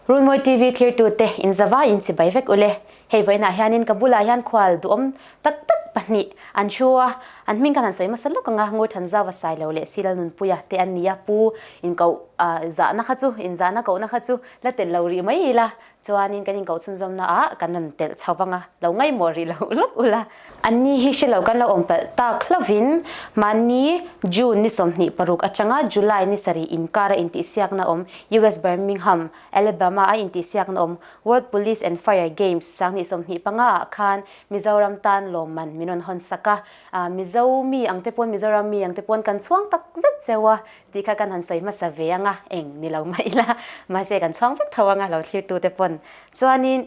Runmawi TV thlirtute in zavai in chibai vek ule. Hei vawiinah hianin ka bulah hian khual duhawm tak tak pahnih an thu a, an hming khan han sawi hmasa lawk ang a, Ngurthanzauva Sailo leh Silalnunpuia te an ni a, Pu inkoh zahna kha chu, inzahna kohna kha chu la telh lo rih mai ila, Chuanin kan inkoh chhunzawmna ah kan rawn telh chho vang a, lo ngaihmawh rih lo lawk ula. Anni hi hre lo kan lo awm palh tak hlovin mahni June ni 26 atanga July ni sarih inkara intihsiakna awm US Birmingham, Alabama a intihsiakna awm World Police and Fire Games 2025 ah khan Mizoram tan lawmman min rawn hawn sak a. Mizo mi ang te pawn Mizoram mi ang te pawn kan chhuang tak zet cheu a. Tih kha kan han sawi hmasa ve ang a, eng ni lo mah ila, mahse kan chhuang vek tho ang a, lo thlirtute pawn. Chuanin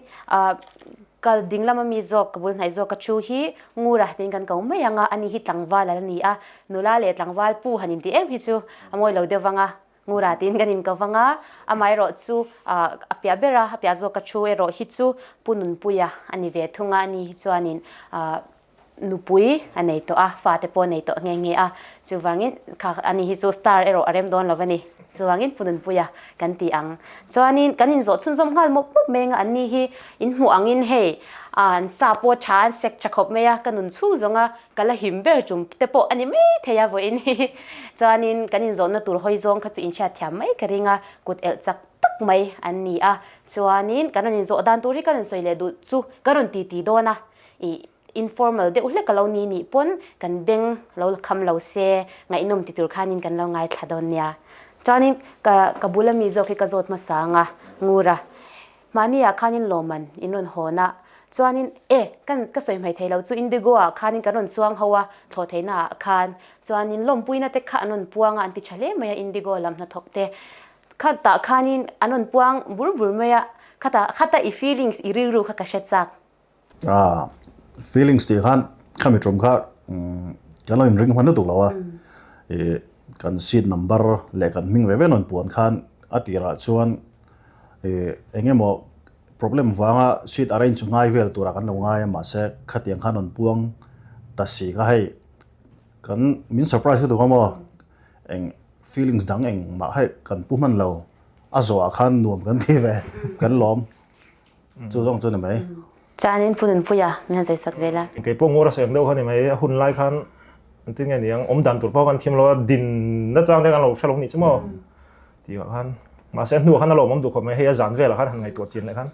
kal ding lama mi zawk, ka bul hnaih zawk ka thu hi Ngura tiin kan ko mai ang a, ani hi tlangval a la ni a, nula leh tlangval pu han inti em hi chu a mawi lo deuh vang a, Ngura tiin kan inko vang a, amaherawh chu a piah ber a, a piah zawk ka thu erawh hi chu Pu Nunpuia a ni ve thung a, ani hi chuanin nupui a nei tawh a, fate pawh a nei tawh nghe nghe a, chuvangin kha ani hi chu star erawh a rem dawn lo a ni. Chuvangin Pu Nunpuia kan ti ang. Chuanin kan inzawh chhunzawm nghal mawp mawp mai anga anni hi in hmuh angin hei an sa pawh tha an sek tha khawp mai a, ka nun chhung zawnga ka la him ber chung te pawh a ni mai thei a vawiin hi. Chuanin kan inzawhna tur hawi zawng kha chu inhriatthiam mai ka ring a, kut elh chak tak mai an ni a. Chuanin kan rawn inzawh dan tur hi ka rawn sawi leh duh chu ka rawn titi dawn a. Ih informal deuh hlek a lo ni nih pawn kan beng lo la kham lo se ngaihnawm ti tur khanin kan lo ngaithla dawn nia. Chuanin ka ka bula mi zawk hi ka zawt hmasa ang a, Ngura. Mahni ah khanin lawmman in rawn hawn a, chuanin e kan ka sawi hmai thei lo chu Indigo ah khanin kan rawn chuang ho a, thlawh theihna ah khan chuanin lawmpuina te kha an rawn puang a an ti tha hle mai a Indigo lam hnathawk te. Khatah khanin an rawn puang bur bur mai a, khatah khata i feelings i rilru kha ka hre chak. Ah, feelings tih khan khami tum kha kan lo inring hman lutuk lo a. I kan seat number leh kan hming ve ve rawn puan khan a tirah chuan i eng emaw problem vanga seat arrange ngai vel turah kan lo ngai a mahse khatiang khan rawn puang ta si kha hei kan min surprise lutuk a maw eng feelings dang engmah hei kan pu hman lo a zawhah khan nuam kan ti ve kan lawm. Chu zawng chu ni mai. Chuanin Pu Nunpuia min han sawisak vel a. Kei pawh Ngura sawi ang deuh kha ni mai. A hun lai khan engtin nge ni ang awm dan tur pawh kan thiam lo a, din nachang te kan lo hre lo nih chu maw tih ah khan. Mahse a hnuah khan a lawmawm duh khawp mai, hei a zan velah khan han ngaihtuah chian leh khan.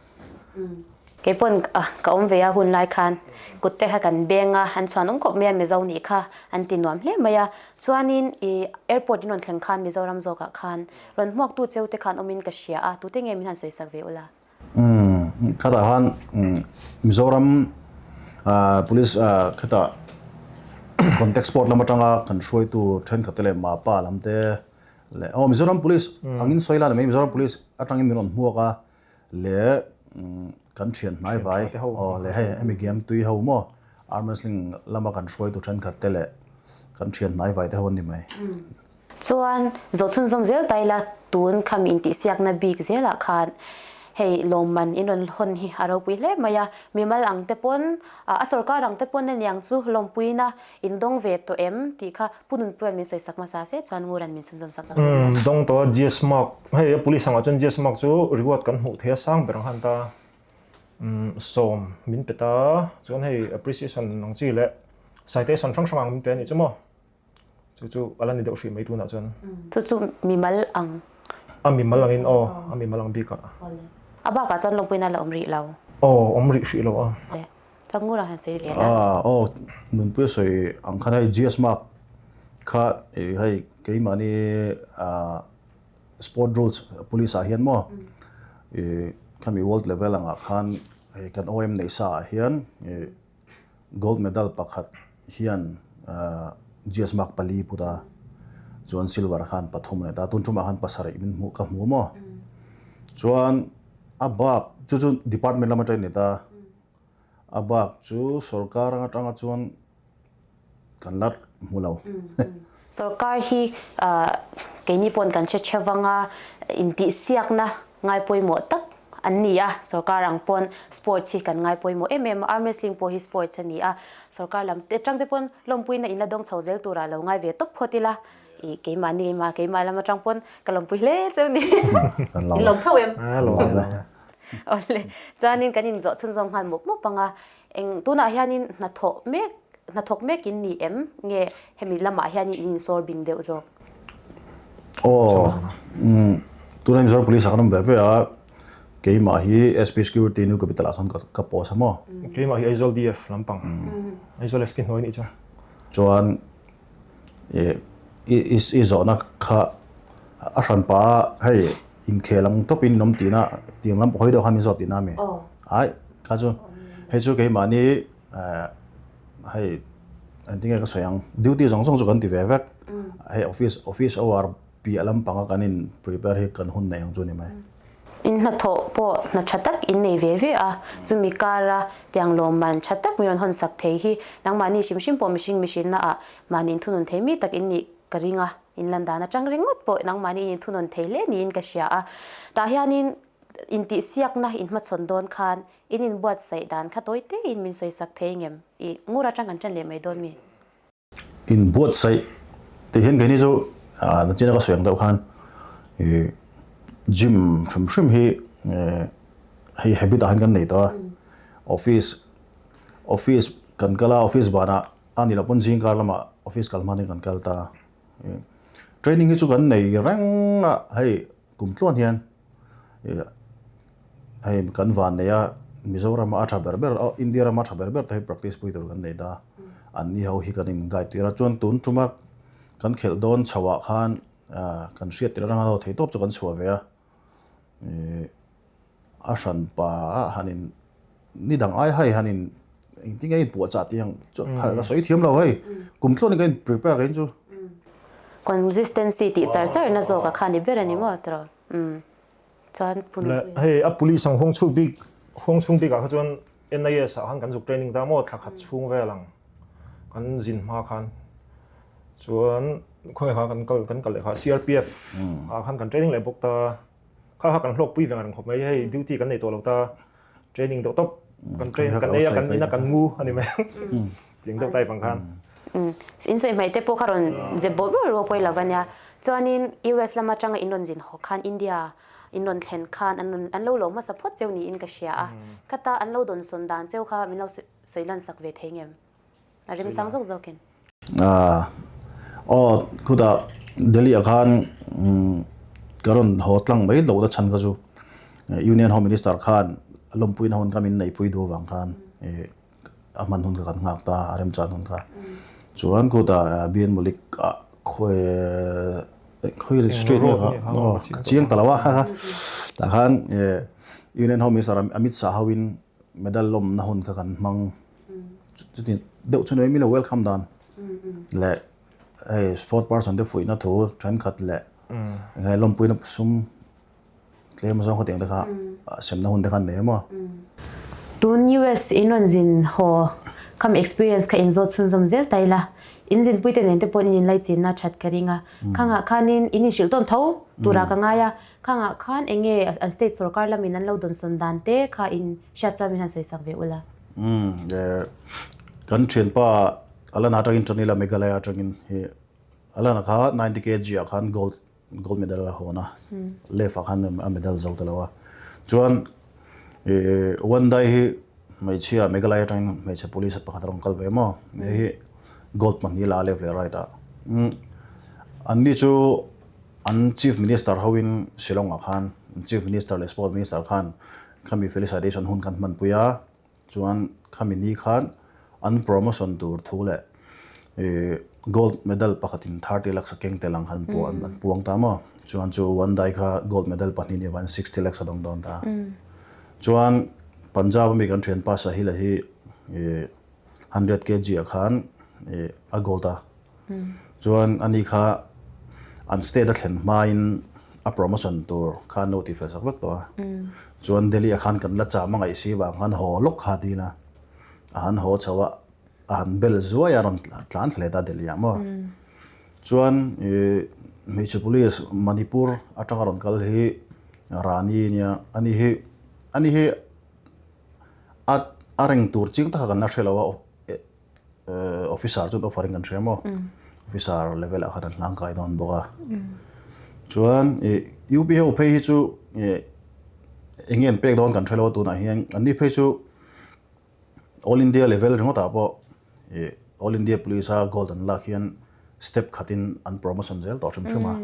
Kei pawn ka awm ve a hun lai khan kut te kha kan beng a, an chhuan awm khawp mai a Mizo nih kha an ti nuam hle mai a. Chuanin i airport in rawn thleng khan Mizoram zawkah khan rawn hmuaktu cheu te khan awmin ka hria a, tute nge min han sawisak ve ula? Khatah khan Mizoram Police khatah contact sport lam atanga kan hruaitu thenkhat te leh Mapa lam te leh aw Mizoram Police angin sawi la ni mai Mizoram Police atangin min rawn hmuak a leh kan thian hnai vai aw leh hei hemi game tui ho maw arm wrestling lama kan hruaitu thenkhat te leh kan thian hnai vai te ho an ni mai. Chuan zawh chhunzawm zel ta ila tun khami intihsiakna bik zelah khan hei lawmman in rawn hawn hi a ropui hle mai a, mimal ang te pawn a sorkar ang te pawn aniang chu lawmpuina in dawng ve tawh em tih kha Pu Nunpuia'n min sawisak hmasa se chuan Ngura'n min chhunzawm sak sak zel a. Dawng tawh a GS mark, hei a police angah chuan GS mark chu reward kan hmuh thei a sang ber ang khan ta 10 min pe ta chuan hei appreciation ang chi leh citation hrang hrang ang min pe a nih chu maw. Chu chu a la ni deuh hrih mai tunah chuan. Chu chu mimal ang. A mimal angin aw, a mimal ang bikah. A bakah chuan lawmpuina la awm rih lo. Aw, awm rih hrih lo a. Le, chuan Ngura han sawi ve la. Aw, Nunpuia sawi ang khan hei GS mark kha hei keimahni sport rules police ah hian maw khami world level angah khan hei kan OM neih sa ah hian Gold medal pakhat hian GS mark pali put a, chuan silver khan pathum a ni ta. Tun tumah khan pasarih min hmuh ka hmu maw? Chuan a bak chu chu department lam atangin a ni ta. A bak chu sorkar atanga chuan kan la hmu lo. Sorkar hi keini pawn kan hre theuh vang a, intihsiakna ngai pawimawh tak an ni a, sorkar ang pawn sports hi kan ngai pawimawh em em a, arm wrestling pawh hi sports a ni a, sorkar lam te atang te pawn lawmpuina in la dawng chho zel turah lo ngai ve tawp phawt ila. I keimahni keimah keimah lam atang pawn ka lawmpui hle cheu ni. In lawm tho em? Lawm e. Awle. Chuanin kan inzawh chhunzawm nghal mup mup ang a. Eng tunah hianin hnathawh mek hnathawk mek in ni em? Nge hemi lamah hianin in insawr bing deuh zawk? Aw, tunah Mizoram Police ah kan awm ve ve a, keimah hi SP Security New Capital ah sawn ka post a maw? Keimah hi Aizawl DF lampang, Aizawl SP hnuai nih chu. Chuan i zawhna kha a hran pah a, hei inkhel ang tawpin in awm tihna tiang lam pawh hawi deuh khan min zawt tihna a mi? Ai, kha chu hei chu keimahni hei engtin nge ka sawi ang duty zawng zawng chu kan ti ve vek hei office office hour piah lampanga kan in prepare hi kan hun nei ang chu a ni mai. In hnathawh pawh hna tha tak in nei ve ve a, chumi kara tiang lawmman tha tak min rawn hawn sak thei hi nangmahni hrim hrim pawh mihring mihrinna ah mahni inthunun thei mi tak in nih ka ring a, in lan dan atang ringawt pawh nangmahni in inthunun thei hle niin ka hria a. Tah hianin intihsiakna in hmachhawn dawn khan in inbuatsaih dan kha tawi tein min sawisak thei ngem? I ngur atang kan ṭan leh mai dawn mi? Inbuatsaih tih hian keini chu nachina ka sawi ang deuh khan ih gym hrim hrim hi hei habit ah hian kan nei tawh a office office kan kal a office banah a ni loh pawn zingkar lamah office kal hma in kan kal ta a training hi chu kan nei reng a hei kum tluan hian. Hei kan van nei a, Mizoram a tha ber ber, India rama tha ber ber te hi practice pui tur kan nei ta. An ni ho hi kan in guide tir a, chuan tun tuma kan khelh dawn chho ah khan kan hriat tir atanga ho thei tawp chu kan chhuah ve a. A hran pa ah han in ni dang ai hai han in engtin nge in puahchah tih ang chu ka sawi thiam lo hei. Kum tluan in ka in prepare ka in chu. Consistency tih char char na zawk a kha ni ber a ni maw tiraw? Umm chuan pun Le hei a police ang huang chhung bik huang chhung bik ah kha chuan NIS ah khan kan zuk training ta maw thla khat chhung vel ang kan zin hma khan chuan khawnge kha kan kal kan kal leh kha CRPF ah khan kan training leh bawk ta kha kha kan hlawk pui ve ngar khawp mai hei duty kan nei tawh lo ta training deuh tawp kan train kan ei a kan in a kan mu a ni mai Tling deuh type ang khan. In sawi hmaih te pawh kha rawn zep bawrh bawrh ruak pawh i lo va nia. Chuanin US lam atanga in rawn zin haw khan India in rawn thlen khan an rawn an lo lo hmasa phawt cheu niin ka hria a. Khata an lo dawnsawn dan cheu kha min lo sawi lan sak ve thei ngem? A remchang zawk zawkin. Aw khutah Delhi ah khan ka rawn haw tlang mai lohna chhan kha chu Union Home Minister khan lawmpuina hun kha min neihpui duh avang khan a hman hun kha kan nghak ta a remchan hun kha chuan khutah BN Malik ah khawi khawi street nge kha aw ka chiang ta lo a kha tah khan Union Home Minister Amit Shah ho in medal lawmna hun kha kan hmang chuti deuh chu ni mai welcome dan leh hei sport person te fuihna thu thenkhat leh eng lawmpuina sum Tlem zawng khawtiang te kha semna hun te khan nei emaw? Tun US in rawn zin haw khami experience kha in zawt chhunzawm zel ta ila, in zinpui te nen te pawhin in inlaichinna that ka ring a. Khangah khanin in inhrilh tawn tho turah ka ngai a, khangah khan eng nge an state sorkar lamin an lo dawnsawn dan te kha in hriat chuan min han sawisak ve ula. Umm kan thianpa Alana atangin tan ila Meghalaya atangin hi Alana kha 90 kg ah khan gold gold medal a hawn a, left ah khan a medal zo ta lo a. Chuan one day hi hmeichhia Meghalaya atangin hmeichhe police pakhat a rawn kal ve maw, hei hi gold pahnih la a left leh right ah. An ni chu an chief minister hoin Shillong ah khan chief minister leh sport minister khan khami felicitation hun khan hmanpui a. Chuan khami ni khan an promotion tur thu leh gold medal pakhatin 30 lakhs a keng tel ang khan an puang ta maw. Chuan chu one day kha gold medal pahnih ni avangin 60 lakhs a dawng dawn ta. Chuan Punjab ami kan thianpa Sahil-a hi 100 kg ah khan a gold a. Chuan ani kha an state a thlen hmain a promotion tur kha an lo tifel sak vek tawh a. Chuan Delhi ah khan kan la cham a ngaih si vang khan haw lawk kha a dil a. A han haw chho a, a han bel zuai a rawn tlan thla leh ta Delhi ah maw. Chuan ih hmeichhe police Manipur atanga rawn kal hi Rani nia ani hi ani hi a a reng tur chiang taka kan la hre lo a. Officer chuan offer in kan hria maw? Officer level ah khan an hlang kai dawn bawk a. Chuan ih UP ho phei hi chu ih eng nge an pek dawn kan hre lo a tunah hian anni phei chu All India level ringawt ah pawh ih All India Police a gold an lak hian step khatin an promotion zel tawh hrim hrim a.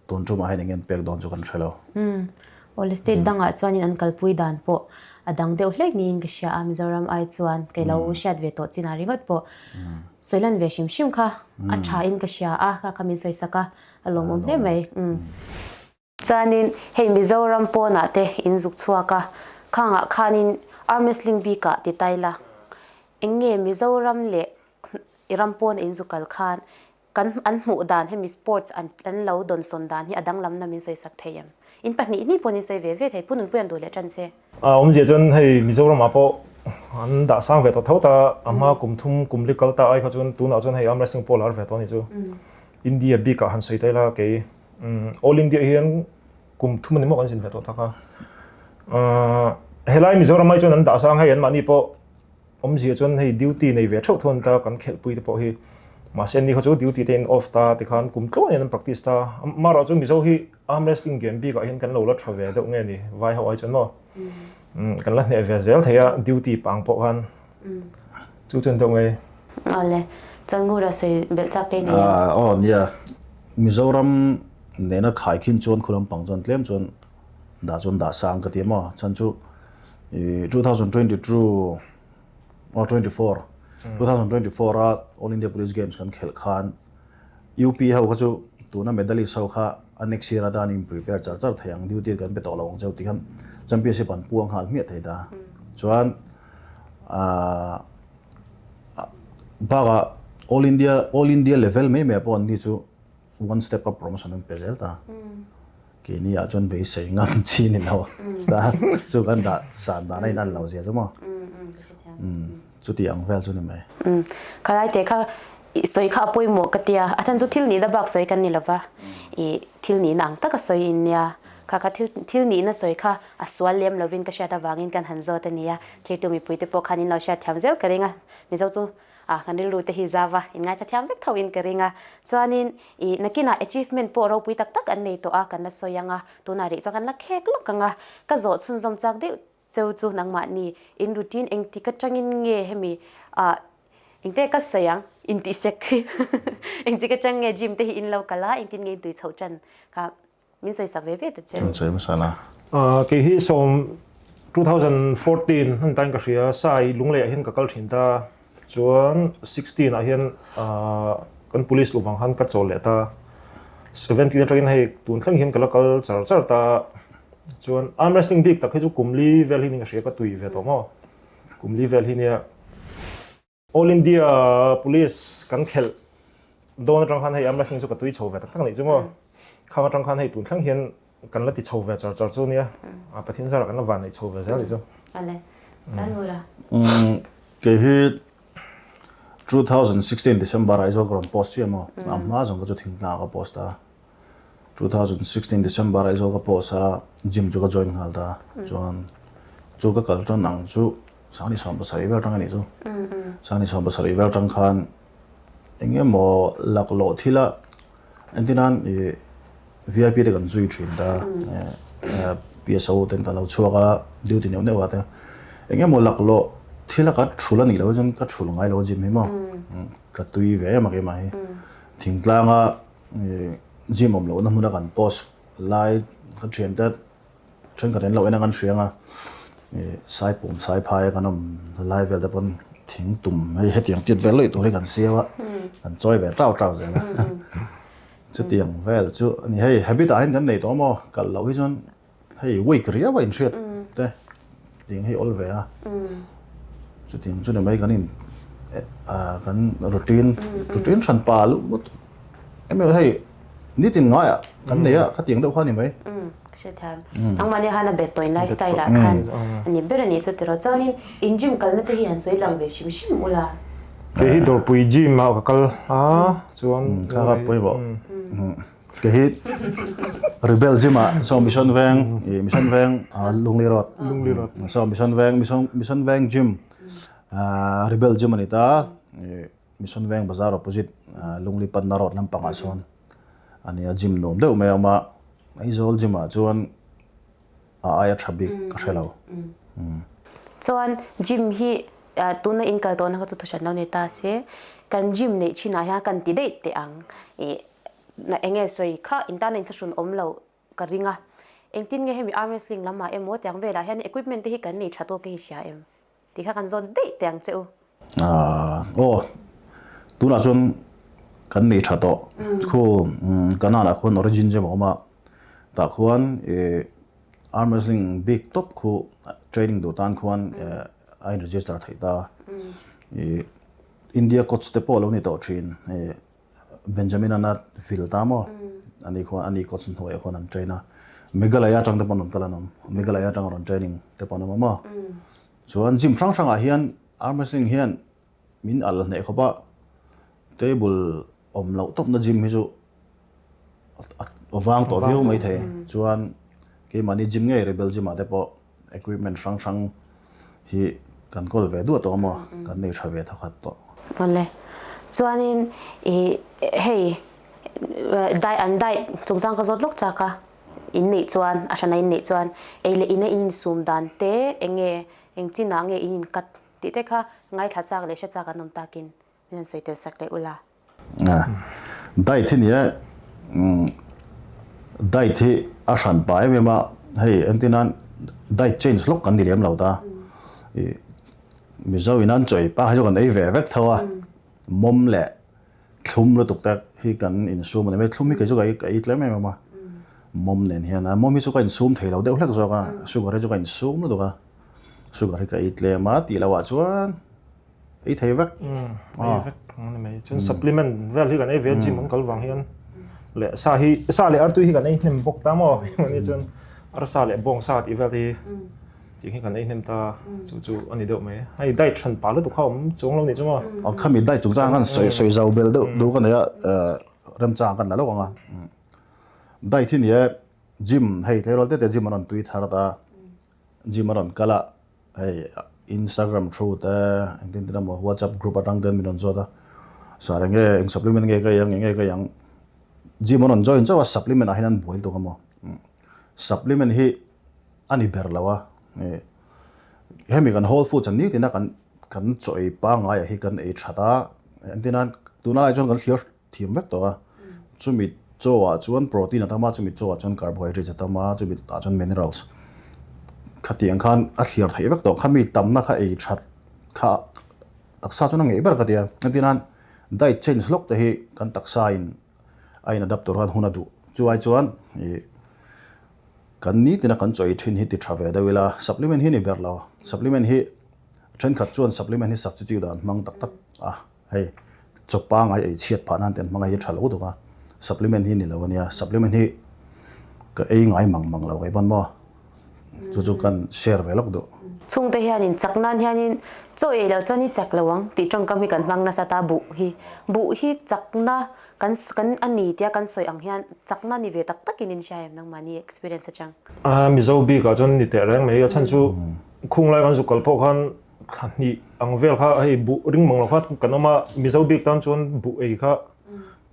Tun tumah hian eng nge an pek dawn chu kan hre lo. Awle state dangah chuanin an kalpui dan pawh a dang deuh hlek niin ka hria a, Mizoram ai chuan kei lo hriat ve tawh chinah ringawt pawh sawi lan ve hrim hrim kha a tha in ka hria a, kha kha min sawi sak a, a lawmawm hle mai. Chuanin hei Mizoram pawnah te in zuk chhuak a, khangah khanin arm wrestling bikah ti tai la, eng nge Mizoram leh i ram pawna in zuk kal khan Kan an hmuh dan hemi sports an an lo dawnsawn dan hi a danglamna min sawisak thei em? In pahnih hnih pawh in sawi ve ve thei, Pu Nunpuian duh leh tan che. A awmzia chuan hei Mizoram ah pawh an dah sang ve tawh tho ta, a hma kum thum kum li kal ta ai kha chuan tunah chuan hei arm wrestling pawh a lar ve tawh a ni chu. India bik ah han sawi ta ila kei All India hian kum thum a ni maw kan zin ve tawh tak a. Helai Mizoram ai chuan an dah sang hei anmahni pawh Awmzia chuan hei duty nei ve theuh theuh an ta kan khelhpui te pawh hi mahse ni kha chu duty te in off ta tikhan kum tluan in an practice ta amaherawh chu Mizo hi arm wrestling game bik ah hian kan lo la tha ve deuh nge ni vai ho ai chuan maw kan la hneh ve zel thei a duty pang pawh khan chu chuan deuh ngei. Awle chuan Ngura sawi belh chak te nei em? Aw nia Mizoram nena khaikhin chuan khu lampang chuan tlem chuan dah chuan dah sang ka ti a maw chhan chu ih 2022 or 24 2024 a All India Police Games kan khelh khan UP ho kha chu tuna medalist ho kha a next year atan in prepare char char thei ang duty kan pe tawh lo ang cheu tih khan championship an puang nghal hmiah thei ta chuan ah bakah All India All India level mai mai ah pawh an ni chu one step up promotion an pe zel ta. Keini ah chuan beisei ngam chi ni lo ta chu kan dah san dan a in an lo zia chu maw. Chuti ang vel chu ni mai. Khalai te kha i sawi kha a pawimawh ka tia a chhan chu thil nihna bak sawi kan ni lova i thil nihna ang taka sawi in nia kha kha thil thil nihna sawi kha a sual lem lovin ka hriat avangin kan han zawt a nia thirtu mipui te pawh khan in lo hriat thiam zel ka ring a Mizo chu A, kan rilru te hi zau va, in ngaithla thiam vek tho in ka ring a. Chuanin, ih, nakinah achievement pawh ropui tak tak an nei tawh a, kan la sawi ang a, tunah rih chuan kan la khek lawk ang a. Ka zawh chhunzawm chak deuh cheu chu nangmahni in routine engtik atangin nge hemi, ah, engte ka sawi ang, intihsek hi, engtik atang nge gym te hi in lo kal a, engtin nge in tui chhoh tan kha Min sawi sak ve ve ta che. Min sawi hmasa la. Kei hi sawm 2014 hman tain ka hria Sai Lunglei ah hian ka kal thin ta chuan 16 ah hian kan police luh vang khan ka chawl leh ta 17 atangin hei tun thleng hian ka la kal char char ta chuan arm wrestling bik tak hi chu kum li vel hi ni ka hria ka tui ve tawh maw kum li vel hi nia. All India Police kan khelh dawn atang khan hei arm wrestling chu ka tui chho ve tak tak anih chu maw. Khang atang khan hei tun thleng hian kan la ti chho ve char char chu nia. A Pathian zarah kan la van neih chho ve zel anih chu. Ale. Chan ngura. Kei hi 2016 December ah Aizawl ka rawn post chiah maw. A hma zawng ka chu thingtlang ah ka post a. 2016 December Aizawl ka post a gym chu ka join nghal ta. Chuan chu ka kal tan ang chu Sangni 70 vel tang a nih chu. Sangni 70 vel tang khan eng emaw laklawh thil a entir nan ih VIP te kan zui thin ta PSO ten kan lo chhuak a duty neuh neuh ah te eng emaw laklawh thil a ka thul a nih loh chuan ka thul ngai lo a gym hi maw ka tui ve em a keimah hi thingtlang a ih gym awm lohna hmun a kan post lai ka thiante Thenkhat an lo en a kan hria anga ih saipum saiphai a kan awm lai vel te pawn thing tum hei hetiang tiat vel lawih tur hi kan siam a kan chawi ve tau tau zel a chutiang vel chu a ni hei habit ah hian kan nei tawh maw kalh loh hi chuan hei weak riau a inhriat te Tiang hi awl ve a. Chutiang chu ni mai kan in kan routine routine hran pa luh ngawt em em hei nitin ngai ah kan nei a khatiang deuh kha ni mai. Hrethiam. Nangmahni khan a bet tawhin lifestyle ah khan a ni ber a nih chu tiraw. Chuanin in gym kalna te hi han sawi lang ve hrim hrim ula. Kei hi Dawrpui gym ah ka kal a chuan. Kha kha pawimawh. Kei hi Rebel Gym ah saw Mission Veng ih Mission Veng ah Lungli Road Lungli Road saw Mission Veng Mission Mission Veng Gym ah Rebel Gym a ni ta ih. Mission Veng Bazar opposite Lungli Panna road lampangah sawn a nia gym nuam deuh mai a awm a, Aizawl gym ah chuan a aia tha bik ka hre lo. Chuan gym hi tuna in kal tawhna kha chu thuhran lo ni ta se, kan gym neih thinah hian kan ti daih teh ang ih eng nge sawi kha in tana inthlahrun awm lo ka ring a, engtin nge hemi arm wrestling lamah emaw tiang velah hian equipment te hi kan nei tha tawk hi hria em? Tih kha kan zawt daih teh ang che u. Aw, tunah chuan kan nei tha tawh. Khu Kanan ah khuan Origin gym a awm a, tah khuan ih arm wrestling bik tawp khu training duh tan khuan a in register theih ta. Ih India coach te pawh a lo ni tawh thin ih Benjamin an a fil ta maw? Ani khuan ani coach hnuaiah khuan an train a. Meghalaya atang te pawn rawn kal an awm. Meghalaya atanga rawn training te pawh an awm a maw? Chuan gym hrang hrangah hian arm wrestling hian min al hneh khawp a, table awm loh tawpna gym hi chu a vang tawh viau mai thei. Chuan keimahni gym ngei Rebel gym ah te pawh Equipment hrang hrang hi kan kawl ve duah tawh a maw? Kan nei tha ve thawkhat tawh. Awle. Chuanin i hei diet an diet chungchang ka zawt lawk chak a, in neih chuan a hrana in neih chuan ei leh ina in insum dan te eng nge eng chinah nge in inkat tih te kha ngaithla chak leh hre chak an awm takin min han sawi tel sak leh ula. Diet hi nia diet hi a hran pah em em a, hei entir nan diet change lawk kan ni lem lo ta, ih Mizo in an chawi pa hi chu kan ei ve vek tho a, mawm leh thlum lutuk te hi kan insum a ni mai, thlum hi kei chu ka ei tlem em em a, mawm nen hian a mawm hi chu ka insum thei lo deuh hlek zawk a, sugar hi chu ka insum lutuk a, sugar hi ka ei tlem a tih loh ah chuan. Ei thei vek. Ei vek ani mai. Chuan supplement vel hi kan ei ve a gym an kal vang hian leh sa hi sa leh artui hi kan ei hnem bawk ta maw ani chuan arsa leh bawng sa tih vel te hi tih hi kan ei hnem ta chu chu ani deuh mai. Hei diet hran pah lutuk kha awm chuang lo nih chu maw. Khami diet chungchang khan sawi sawi zau bel deuh duh ka nei a remchang kan la lawk ang a. Diet hi ni e gym hei tleirawl te te gym an rawn tui thar ta gym a rawn kal a. Hei Instagram through te engtin tin emaw WhatsApp group atang ten min rawn zawt a, sir enge eng supplement nge ka ei ang enge ka ei ang gym an rawn join chauh a supplement ah hian an buai lutuk emaw supplement hi a ni ber lo a hemi kan whole foods an ni tina kan kan chaw ei pangngai ah hi kan ei that a engtin a tunlai chuan kan thlir thiam vek tawh a, chumi chaw ah chuan protein a tam a, chumi chaw ah chuan carbohydrates a tam a, chumi ah chuan minerals khatiang khan a thliar theih vek tawh, khami tamna kha ei that kha taksa chuan a ngeih ber ka ti a, engtin nan diet change hlawk te hi kan taksa in a in adapt tur khan hun a duh, chu ai chuan ih kan nitin a kan chaw ei thin hi ti tha ve deuh ila, supplement hi a ni ber lo, supplement hi thenkhat chuan supplement hi substitute ah an hmang tak tak a. Hei chaw pangai ei chhiat phah nan te an hmang a hi tha lo deuh a, supplement hi ni lo a nia, supplement hi ka ei ngai mang mang lo kei pawn maw, chu chu kan share ve lawk duh. Chhungte hianin chak nan hianin chaw ei loh chuan i chak lo ang tih tawngkam hi kan hmang nasa ta, buh hi buh hi chakna kan kan a ni tia kan sawi ang hian chakna ni ve tak takin in hria em nangmahni experience atang. A Mizo bikah chuan ni teh reng mai a chhan chu khunglai kan zuk kal pawh khan Thla hnih ang vel kha hei buh ring mang lo kha kan awm a, Mizo bik tan chuan buh ei kha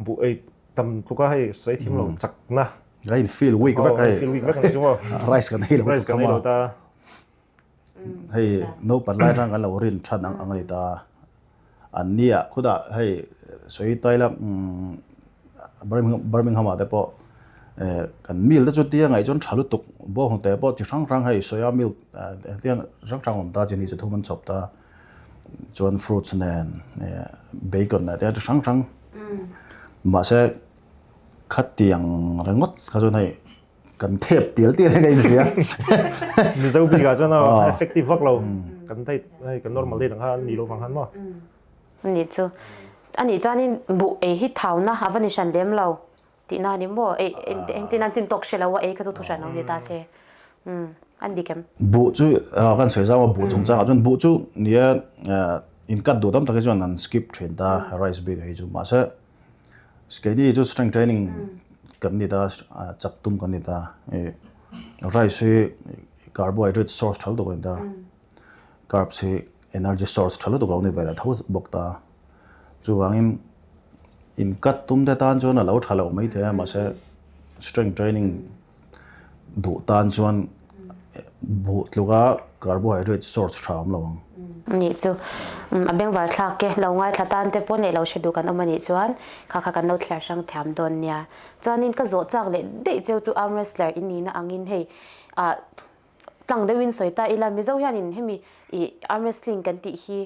buh ei tam tluk a hei sawi thim lo chakna. Ka in feel weak vek hei. Feel weak vek ang chu maw. Rice kan ei lo. Rice kan ei lo ta. Hei naupan lai atang kan lo rin than ang ang a ni ta. An nia khutah hei sawi tai la Birmingham ah te pawh kan meal te chu tia ngaih chuan tha lutuk bawng te pawh chi hrang hrang hei soya milk tiang hrang hrang awm ta chini chi thum an chhawp ta chuan fruits nen bacon nen te chi hrang hrang mahse khatiang ringawt kha chuan hei kan thep tial tial hi ka inhria. Mizo bikah chuan a effective vak lo kan diet hei kan normal diet ang kha an ni lo vang khan maw. Ani chu ani chuanin buh ei hi thauna a va ni hran lem lo tihna a ni maw? Ei engtin an chin tawk hre lo a ei kha chu thu hran lo ni ta se an dik em? Buh chu kan sawi zau a buh chungchangah chuan buh chu nia in cut duh tam tak hi chuan an skip thin ta rice bik hi chu mahse keini chu strength training kan ni ta chak tum kan ni ta rice hi carbohydrate source tha lutuk a ni ta carbs hi energy source tha lutuk lo ni ve leh tho bawk ta. Chuvangin in cut tum te tan chuan a lo tha lo mai thei a, mahse strength training duh tan chuan buh tluka carbohydrate source tha awm lo ang. Nih chu a bengvar thlak e, lo ngaithla tan te pawh neih lo hre duh kan awm a nih chuan kha kha kan lo thliar hrang thiam dawn nia. Chuanin ka zawh chak leh daih cheu chu arm wrestler i nihna angin hei ah tlang deuhin sawi ta ila Mizo hianin hemi ih arm wrestling kan tih hi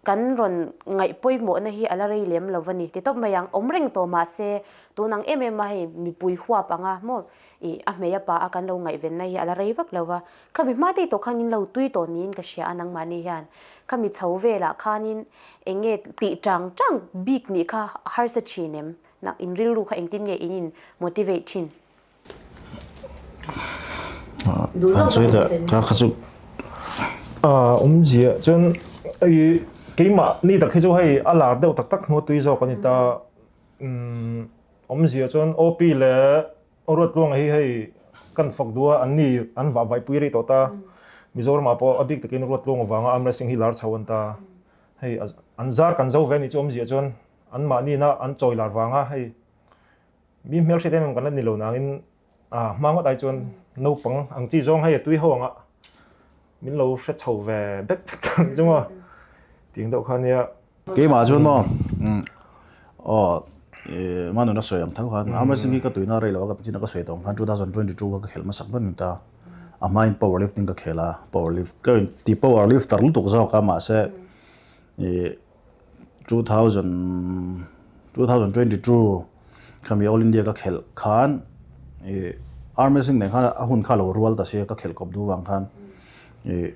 Kan rawn ngaih pawimawhna hi a la rei lem lo va ni. Ti tawp mai ang, awm reng tawh mah se, tun ang em em a hei mipui huap ang a maw ih a hmei a pa a kan lo ngaihvenna hi a la rei vak lo va. Khami hma tei tawh khan in lo tui tawh niin ka hria a nangmahni hian. Khami chho velah khanin eng nge tih chang chang bik nih kha a harsa thin em? Nak in rilru kha engtin nge in in motivate thin? An sawi dah kha kha chu. Awmzia chuan hei keimah ni tak hi chu hei a lar deuh tak tak hnu tui zawk a ni ta. Awmzia chuan OP leh Ruatluanga hi hei kan fak duh a, an ni an vah vaihpui rih tawh ta. Mizoramah pawh a bik takin Ruatluanga vanga arm wrestling hi lar chho an ta. Hei an zar kan zo ve a nih chu awmzia chuan anmahniina an chawi lar vanga hei Mi hmelhriat em em kan la ni lo nangin a hma ngawt ai chuan naupang ang chi zawng hei a tui ho anga min lo hre chho ve bek bek tak chu maw tiang deuh kha nia. Keimah chuan maw aw Manuna sawi ang tho khan arm wrestling hi ka tuina rei lo a ka chin a ka sawi tawh ang khan 2022 kha ka khelh hmasak ber ni ta a hmain power lifting ka khel a power lift ka inti power lifter lutuk zawk a mahse ih 2022 khami All India ka khelh khan ih arm wrestling nen khan a hun kha lo rual ta sia ka khelh kawp duh vang khan ih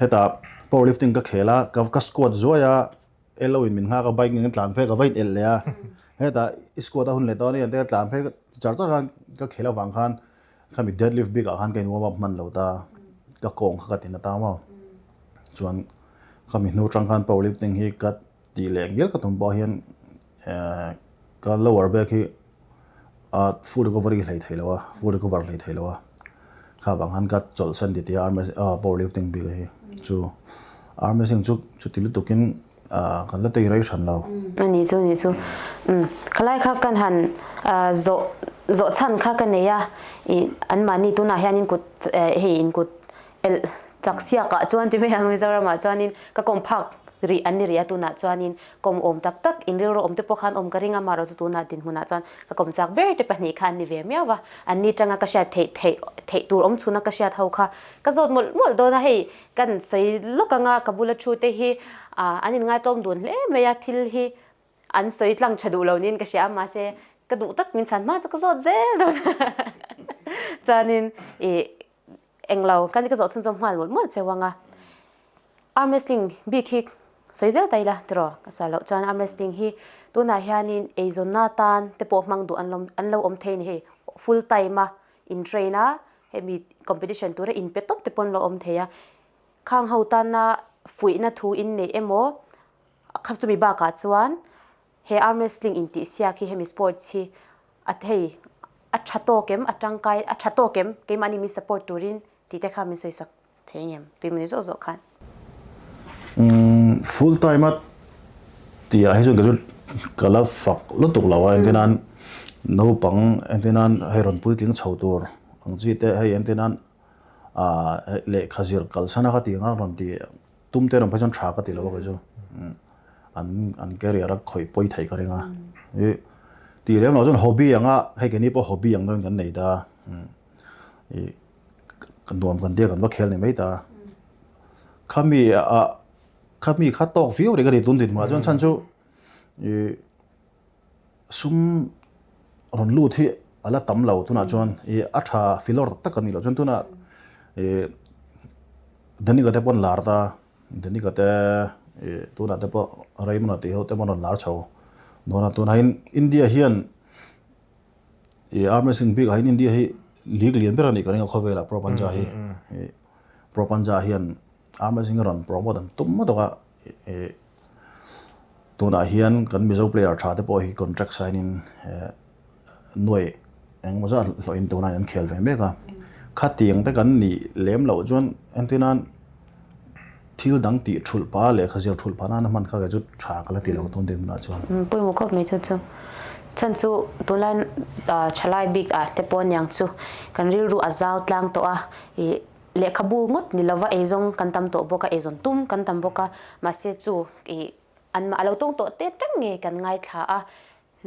hetah power lifting ka khel a ka squat zuai a elo in min nghak a bike nen ka tlan phei ka va in elh leh a hetah i squat a hun leh tawh a ni ang te ka tlan phei char char khan ka khelh avang khan khami deadlift bik ah khan ka in warm up hman lo ta ka kawng kha ka ti na ta maw chuan. Khami hnu atang khan power lifting hi ka tih leh ngial ka tum pawh hian eh ka lower back hi a full recovery hlei thei lo a full recover hlei thei lo a kha vang khan ka chawlhsan ti tia arm ah power lifting bik hi chu arm wrestling chu chuti lutukin ah kan la tei rei hran lo. A ni chu ni chu umm khalai kha kan han zawh zawh chhan kha ka nei a ih anmahni tunah hianin kut hei inkut Elh chak siakah chuan ti mai ang Mizoramah chuanin ka kawm phak rih an ni rih a tunah chuanin kawm awm tak tak in rilru awm te pawh khan awm ka ring a marawh chu tunah dinhmunah chuan ka kawm chak ber te pahnih kha an ni ve miau va an ni tanga ka hriat theih theih theih tur awm chhuna ka hriat ho kha ka zawt mawlh mawlh dawn a hei kan sawi lawk anga ka bula thu te hi ah an inngaitawm dun hle mai a thil hi An sawi tlang tha duh lo niin ka hria a, mahse ka duh tak min chhan hma chu ka zawt zel dawn a. Chuanin ih englo kan ka zawh chhunzawm nghal mawlh mawlh cheu ang a. Arm wrestling bik hi sawi zel ta ila tiraw ka sawi loh chuan arm wrestling hi tunah hianin eizawnna tan te pawh hmang duh an lo an lo awm thei a ni hei full time a in train a hemi competition tura in pe tawp te pawh an lo awm thei a. Khang ho tana fuihna thu in neih emaw A khap chumi bakah chuan he arm wrestling intihsiak hi hemi sports hi a hei a tha tawk em a tangkai a tha tawk em keimahni min support turin tih te kha min sawi sak thei ang em tuimawni zawh zawh khan. Umm full time a tih ah hi chuan kei chu ka la fak lutuk lo a engtin nan naupang engtin nan hei rawn puitling chho tur ang chi te hei engtin nan ah lehkha zir kalsan a ka tih ang a rawn ti Tum te ram phei chuan tha ka ti lo a kei chu an an career a khawih pawi theih ka ring a i tih lem loh chuan hobby anga hei keini pawh hobby ang deuhin kan nei ta i nuam kan tia kan va khel ni mai ta khami a khami kha tawk viau rih ka ti tun dinhmunah chuan chhan chu i sum rawn lut hi a la tam lo tunah chuan i a tha filawr tak tak a nih loh chuan tunah i Danika te pawh an lar ta Danika te ih tunah te pawh Raymond-a tih ho te pawh an rawn lar chho dawn a tunah hian India hian ih arm wrestling bikah hian India hi league lian ber a nih ka ring a khawvelah Pro Panja hi ih Pro Panja hian arm wrestling a rawn promote an tum ngawt a ih tunah hian kan Mizo player tha te pawh hi contract sign in eh nuai engemaw zat hlawh in tunah hian an khel ve mek a khatiang te kan nih lem loh chuan entir nan. Thil dang tih thulh pah lehkha zir thulh pah nana hman kha kei chu tha ka la ti lo tun dinhmunah chuan. Pawimawh khawp mai chu chu. Chhan chu tunlai thalai bik ah te pawh aniang chu kan rilru a zau tlang tawh a, ih lehkhabu ngawt ni lova eizawng kan tam tawh bawk a, eizawn tum kan tam bawk a, mahse chu ih an a lo tawng tawh te tang nge kan ngaithla a,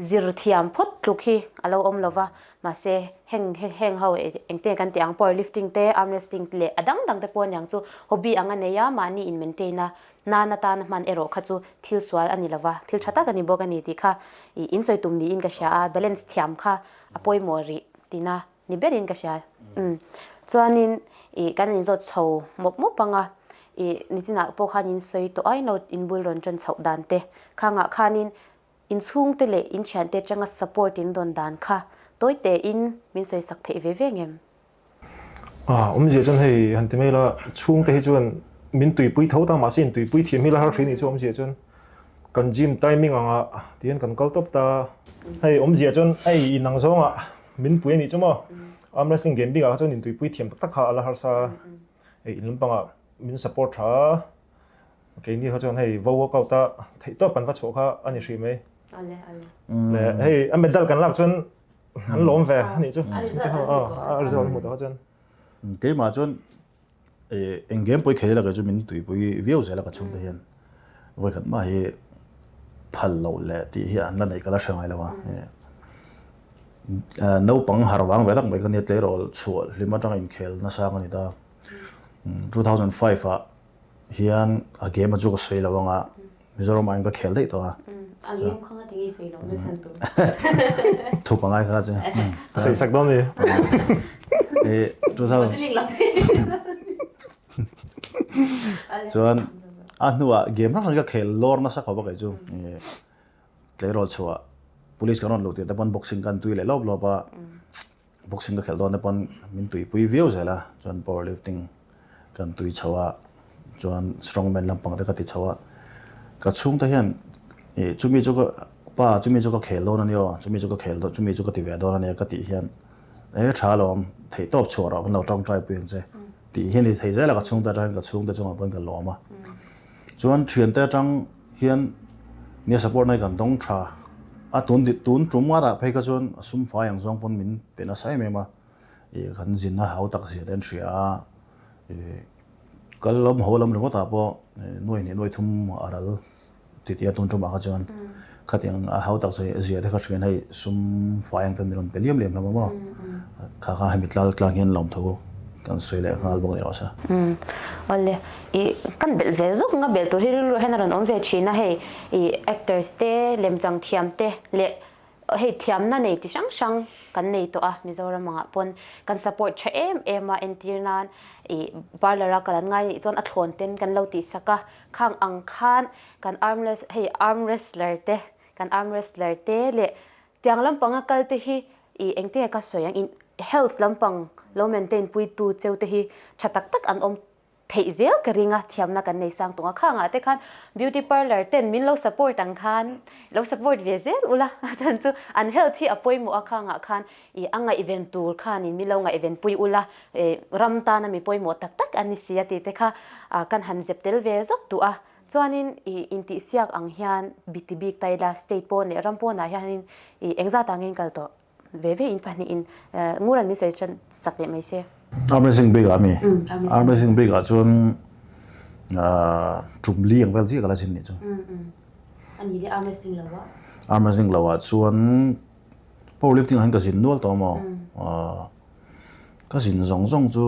Zir thiam phawt tluk hi a lo awm lo va, mahse heng heng ho engte kan tih ang power lifting te, arm wrestling te leh a dang dang te pawh aniang chu hobby ang a nei a, mahni in maintain a, nan atana hman erawh kha chu thil sual a ni lo va, thil tha tak a ni bawk a ni tih kha ih in sawi tum niin ka hria a, balance thiam kha a pawimawh rih tina ni berin ka hria. Umm chuanin ih kan inzawt chho mawp mawp ang a, ih nichinah pawh khan in sawi tawh a, in lo inbul rawn ṭan chhoh dan te khangah khanin In chhungte leh in thiante atanga support in rawn dan kha tawi tein min sawisak theih ve ve ngem? A, awmzia chuan hei han ti mai la, chhungte hi chuan min tuipui tho ta mahse in tuipui thiam hi la har hri nih chu awmzia chuan kan gym timing anga tihian kan kal tawp ta. Hei awmzia chuan hei inang zawngah min pui a nih chu maw? Arm wrestling game bikah kha chuan in tuipui thiam tak tak kha a la harsa, hei in lampangah min support tha a. Keini kha chuan hei vo workout a theih tawp kan va chhuah kha a ni hrih mai. Ale ale. Le hei a medal kan lak chuan an lawm ve a nih chu. A result an hmu tawh. A result an hmu tawh kha chuan. Keimah chuan eng game pawh i khel ila kei chu min tuipui viau zel a ka chhungte hian. Vawikhat mah hi phal loh leh tih hi an la neih ka la hre ngai lo a. Naupang har vang ve tak mai ka nia tleirawl chhuah hlim atanga inkhel nasa ka ni ta. 2005 ah hian a game a chu ka sawi lo anga Mizoram ah hian ka khel daih tawh a. A game kha nga tinge sawi lo na chhan tur. Thu pangai kha chu. A sawi sak dawn ni. E 2000 Chuan a hnuah game hrang hrang ka khel lawr nasa khawp a kei chu. Tleirawl chhuah police kan rawn luh tir te pawn boxing kan tui leh lawp lawp a. Boxing ka khelh dawn te pawn min tuipui viau zel a, chuan power lifting kan tui chho a, chuan strongman lampang te ka ti chho a, ka chhungte hian ih chumi chu ka pa chumi chu ka khel dawn a nia aw, chumi chu ka khel dawn chumi chu ka ti ve dawn a nia ka tih hian e tha alawm theihtawp chhuah rawh kan lo tawngtai pui ang che tih hian i thei zel a ka chhungte atangin ka chhungte chungah pawn ka lawm a. Chuan thiante atang hian nia support na hi kan dawng tha a, tun tun tum ngat ah phei kha chuan a sum fai ang zawng pawn min pe nasa em em a, ih kan zinna hau tak zia te an hria a, ih kal lam haw lam ringawt ah pawh nuai hnih nuai thum a ral ti tia tun tumah kha chuan khatiang a hau tak zia te kha hrian hei sum fai ang ten min rawn pe liam liam hlawm a maw kha kha hemi tlal tlang hian lawmthu kan sawi leh nghal bawk a ni rawh se. Awle i kan belh ve zawk nga belh tur hi rilru hian a rawn awm ve thin a hei i actors te lemchang thiam te leh hei thiamna nei ti hrang hrang kan nei tawh a Mizoram angah pawn kan support tha em em a entir nan i parlour a kal an ngai nih chuan a thlawn ten kan lo tih sak a khang ang khan kan arm hei arm wrestler te kan arm wrestler te leh tiang lampanga kal te hi i engtinge ka sawi ang in health lampang lo maintain puitu cheu te hi tha tak tak an awm theih zel ka ring a, thiamna kan nei sang tung a, khangah te khan beauty parlour ten min lo support ang khan lo support ve zel ula a chhan chu an health hi a pawimawh a khangah khan i a ngaihven tur khanin min lo ngaihven pui ula eh ram tana mi pawimawh tak tak an ni si a tih te kha kan han zep tel ve zawk duh a, chuanin i intihsiak ang hian biti bik ta ila state pawn leh ram pawnah hianin i engzat angin kal tawh. Ve ve in pahnihin ngur an min sawi chuan sak leh mai se. Arm wrestling bik ah mi? Arm wrestling bik ah chuan tum li ang vel chiah ka la zin nih chu. Ani le arm wrestling lo ah? Arm wrestling lo ah chuan power lifting ah hian ka zin nual tawh maw? Ka zin zawng zawng chu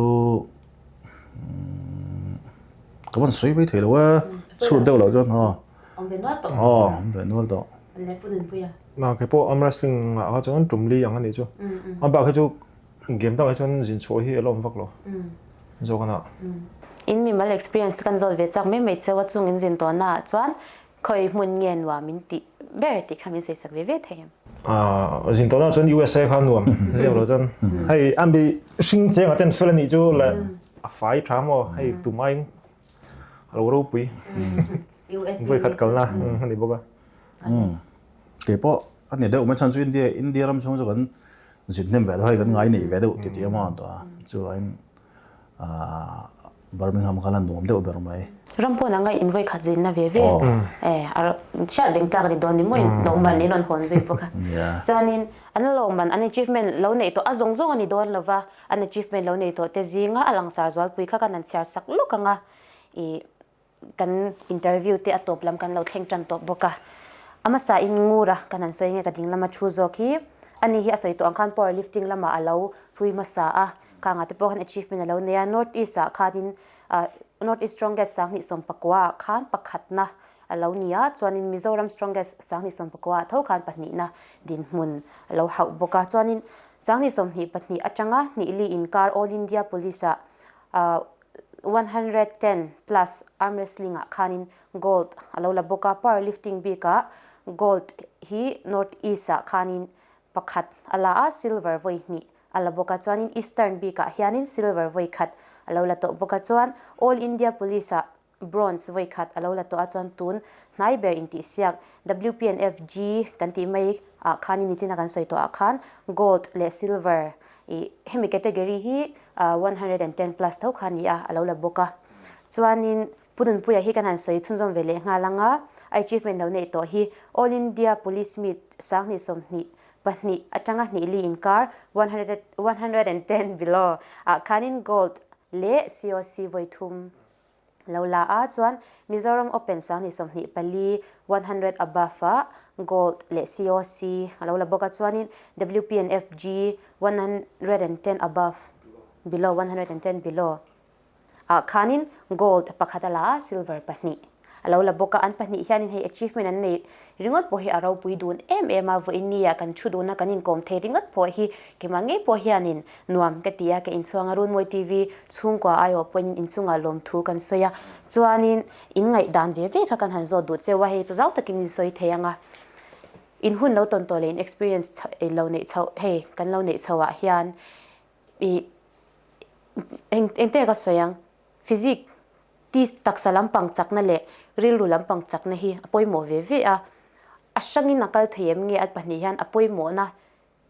ka van sawi mai thei lo e, chhut deuh loh chuan aw. Awm ve nual tawh. Aw, awm ve nual tawh. Le pu Nunpuia. Na kei pawh arm wrestling ah kha chuan tum li ang a nih chu. A bak hi chu game dangah hi chuan zin chhuah hi a la awm vak lo zawk a na. In mimal experience kan zawt ve chak mai mai cheu a chung in zin tawhna ah chuan khawi hmun nge nuam in tih ber tih kha min sawi sak ve ve thei em? Ah zin tawhna ah chuan USA kha nuam ziak lo chuan hei an bi hring cheng ah ten fel a nih chu le a fai tha maw hei tumaiin a lo ropui vawi khat kalna a ni bawk a. Kei pawh a ni deuh mai chhan chu India India ram chhung chu kan zin hnem ve deuh hei kan ngai nei ve deuh ti tih a maw tawh a chuan ahh. Birmingham kha la nuam deuh ber mai. Ram pawn anga in vawi khat zinna ve ve e a hriat reng tlak a ni dawn ni maw in lawmman in rawn hawn zui bawk a. Chuanin an lawmman an achievement lo neih tawh a zawng zawng a ni dawn lo va, an achievement lo neih tawh te zinga a langsar zualpui kha kan han chhiar sak lawk ang a i Kan interview te a tawp lam kan lo thleng tan tawh bawk a, a hmasa in ngur a kan han sawi nge ka ding lama thu zawk hi ani hi a sawi tawh ang khan power lifting lamah a lo thui hmasa a, khangah te pawh khan achievement a lo nei a, North East ah khanin ah North East Strongest 2019 ah khan pakhatna a lo ni a, chuanin Mizoram Strongest 2019 ah tho khan pahnihna dinhmun a lo hauh bawk a, chuanin 2024 atanga hnihli inkar All India Police ah ah 110 plus arm wrestling ah khanin gold a lo la bawk a, power lifting bikah gold hi North East ah khanin pakhat a la a, silver vawi hnih a la bawk a, chuanin Eastern bikah hianin silver vawi khat a lo la tawh bawk a, chuan All India Police ah bronze vawi khat a lo la tawh a, chuan tun hnai ber intihsiak WPNFG kan tih mai ah khanin nichina kan sawi tawh ah khan gold leh silver ih hemi category hi 110 plus tho kha a ni a, a lo la bawk a. Chuanin Pu Nunpuia hi kan han sawi chhunzawm ve leh nghal ang a, a achievement lo neih tawh hi All India Police Meet 2022 atanga hnih li inkar 110 below ah khanin gold leh COC vawi thum Lo la a chuan Mizoram Open 2024 100 above ah Gold leh COC a lo la bawk a chuanin WPNFG 110 above below 110 below ah khanin Gold pakhat a la a Silver pahnih a lo la bawk a an pahnih hianin hei achievement an nei ringawt pawh hi a ropui dun em em a vawiin nia kan thu dun a kan inkawm thei ringawt pawh hi keimah ngei pawh hianin Nuam ka ti a, ka inchhuang a, Runmawi TV chhungkua aiawh pawhin inchungah lawmthu kan sawi a, chuanin in ngaihdan ve ve kha kan han zawt duh cheu a, hei chu zau takin in sawi thei ang a, in hun lo tawn tawh leh in experience lo neih chhoh hei kan lo neih chhoh ah hian ih eng engte ka sawi ang physique ti taksa lampang chakna leh rilru lampang chakna hi a pawimawh ve ve a, a hrangin a kal thei em nge a pahnih hian a pawimawhna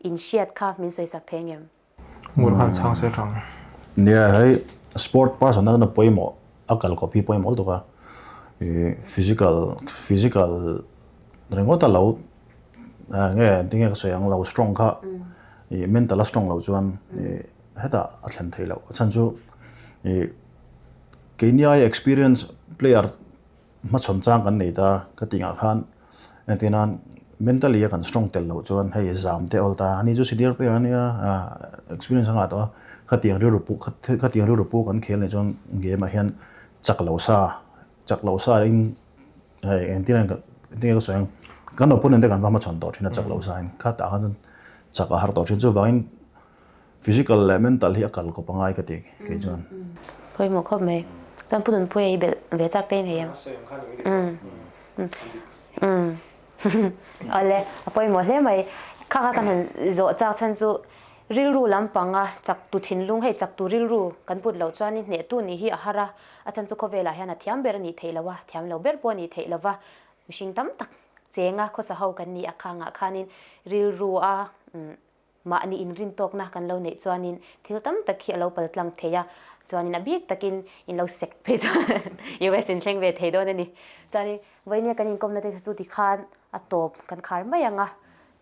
In hriat kha min sawisak thei ngem? Ngur khan chhang se thang. Nia hei sport person atana pawimawh a kal kawp hi pawimawh lutuk a, ih physical physical ringawt a lo nge tinge ka sawi ang lo strong kha ih mental a strong loh chuan ih hetah a thlen theih loh a chhan chu ih keini aia experience player Hmachhawn chang kan nei ta ka tih ngah khan entir nan mentally a kan strong tel loh chuan hei zam te awl ta ani chu senior player ania experience a ngah tawh a khatiang rilru pu khatiang rilru pu kan khel nih chuan game ah hian chak lo sa chak lo sa in hei engtin nge engtin nge ka sawi ang kan opponent te kan va hmachhawn tawh thin a chak lo sa in khatah khan chuan chak a har tawh thin chuvangin Physical leh mental hi a kal kawp a ngai ka ti kei chuan. Pawimawh khawp mai. Chuan Pu Nunpuia i belh ve chak te i nei em? Awle, a pawimawh hle mai. Kha kha kan han zawh chak chhan chu rilru lampanga chak tu thinlung hei chak tu rilru kan put loh chuan i hnehtu nih hi a har a, a chhan chu khawvelah hian a thiam ber a nih theih loh a, thiam lo ber pawh a nih theih lova mihring tam tak chenga khawsa ho kan nih a khangah khanin rilru a Mahni inrintawkna kan lo neih chuanin thil tam tak hi a lo paltlang thei a, chuanin a bik takin in lo sek phei chuan US in thleng ve thei dawn a ni. Chuanin vawinia kan inkawmna te chu tikhan a tawp kan khar mai ang a,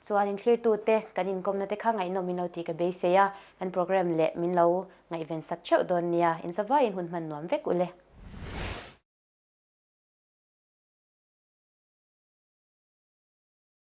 chuanin thlirtute kan inkawmna te kha ngaihnawm in lo tih ka beisei a, kan program leh min lo ngaihven sak theuh dawn nia, in zavaiin hun hman nuam vek u le.